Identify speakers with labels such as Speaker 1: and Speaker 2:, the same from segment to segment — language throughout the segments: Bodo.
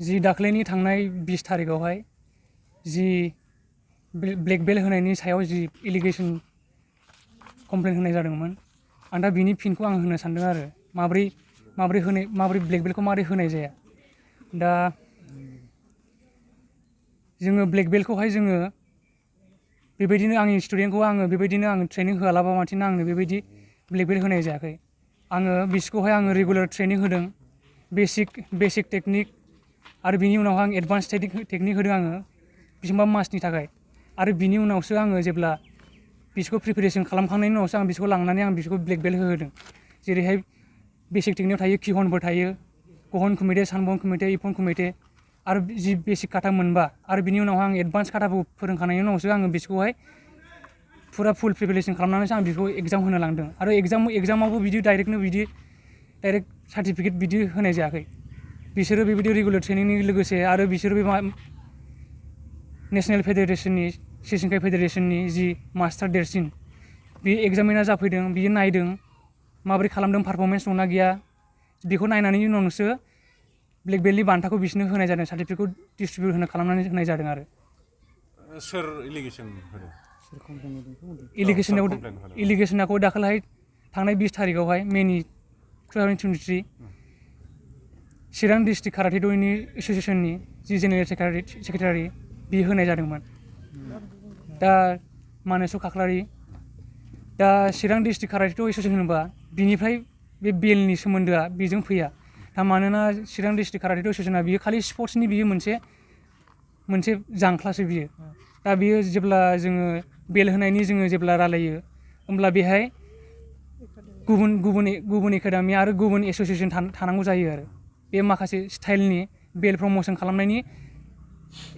Speaker 1: जि दाख्लैनि थांनाय 20 तारिखआवहाय जि ब्लेक बेल्ट होनायनि सायाव जि एलिगेसन कमप्लेन होनाय जादोंमोन आं दा बिनि फिनखौ आं होनो सानदों आरो माबोरै ब्लेक बेल्टखौ माबोरै होनाय जाया दा जोङो ब्लेक बेल्टखौहाय जोङो बेबायदिनो आंनि स्टुडेन्टखौ आङो बेबायदिनो आङो ट्रेनिं होआलाबा मानसिनो आंनो बेबायदि ब्लेक बेल्ट होनाय जायाखै आङो बिसोरखौहाय आङो रेगुलार ट्रेनिं होदों बेसिक टेकनिक आरो बिनि उनावहाय आं एडभान्स टेकनिक होदों आङो बेसेबां मासनि थाखाय आरो बिनि उनावसो आङो जेब्ला बिसोरखौ प्रिपेरेसन खालामखांनायनि उनावसो आं बिसोरखौ लांनानै आं बिसोरखौ ब्लेक बेल्ट होहोदों जेरैहाय बेसिक टेकनिकआव थायो किहनफोर थायो गहन कुमिटे सानबन कुमिटे इफन कुमिटे आरो जि बेसिक काटा मोनबा आरो बिनि उनावहाय आं एडभान्स काटाखौ फोरोंखांनायनि उनावसो आङो बिसोरखौहाय फुरा फुल प्रिपेरेसन खालामनानैसो आं बिसोरखौ एग्जाम होनो लांदों आरो एग्जामावबो बिदि डाइरेक्ट सार्टिफिकेट बिदि होनाय जायाखै बिसोरो बेबायदि रेगुलार ट्रेनिंनि लोगोसे आरो बिसोरो बे नेशनेल फेडारेसननि सेशनकाइ फेडारेसननि जि मास्टार देरसिन बे एग्जामिना जाफैदों बियो नायदों माबोरै खालामदों पारफरमेन्स दंना गैया बेखौ नायनायनि उनावसो ब्लेक बेल्टनि बान्थाखौ बिसोरनो होनाय जादों सार्टिफिकेटखौ डिस्ट्रिबिउट खालामनानै होनाय जादों आरो
Speaker 2: सोर एलिगेसन होदों
Speaker 1: एलिगेसनाखौ दाखालिहाय थांनाय 20 तारिखआवहाय मेनि 2023 चिरां डिस्ट्रिक्ट काराटे द'नि एस'सिएसननि जि जेनेरेल सेक्रेटारि बि होनाय जादोंमोन दा मानेस खाख्लारि दा चिरां डिस्ट्रिक्ट काराटे द' एस'सिएसन होनोबा बिनिफ्राय बे बेलनि सोमोन्दोआ बेजों फैया दा मानोना चिरां डिस्ट्रिक्ट काराटे द' एस'सिएसना बियो खालि स्पर्ट्सनि बियो मोनसे जांख्लासो बियो दा बियो जेब्ला जोङो बेल होनायनि जोङो जेब्ला रायलायो होमब्ला बेहाय गुबुन एकाडेमि आरो गुबुन एस'सिएसन थानांगौ जायो आरो बे माखासे स्टाइलनि बेल प्रम'सन खालामनायनि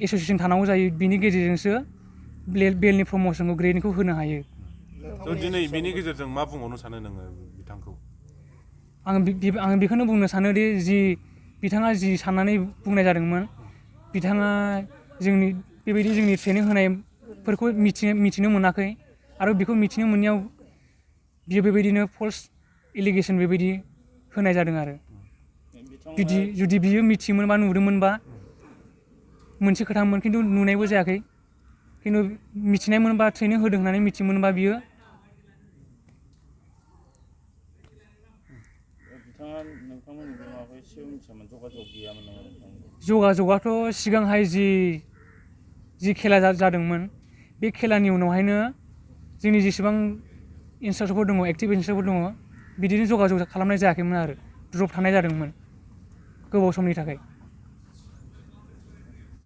Speaker 1: एस'सिएसन थानांगौ जायो बिनि गेजेरजोंसो बेलनि प्रम'सनखौ ग्रेडखौ होनो हायो
Speaker 2: दिनै बिनि गेजेरजों मा बुंबावनो सानो नोङो बिथांखौ
Speaker 1: आं बेखौनो बुंनो सानोदि बिथाङा जि साननानै बुंनाय जादोंमोन बिथाङा बेबायदि जोंनि ट्रेनिं होनायफोरखौ मिथिनो मोनाखै आरो बेखौ मिथिनो मोनैयाव बियो बेबायदिनो फल्स एलिगेसन बेबायदि होनाय जादों आरो जुदि बियो मिथियोमोनबा नुदोंमोनबा मोनसे खोथामोन खिन्थु नुनायबो जायाखै खिन्थु मिथिनाय मोनबा ट्रेनिं होदों होननानै मिथिमोनबा बियो जगाजगाथ' सिगांहाय जि खेला जादोंमोन बे खेलानि उनावहायनो जोंनि जेसेबां इन्सट्राक्टरफोर दङ एक्टिभ इन्सट्राक्टरफोर दङ बिदिनो जगाजग खालामनाय जायाखैमोन आरो द्रप थानाय जादोंमोन गोबाव समनि थाखाय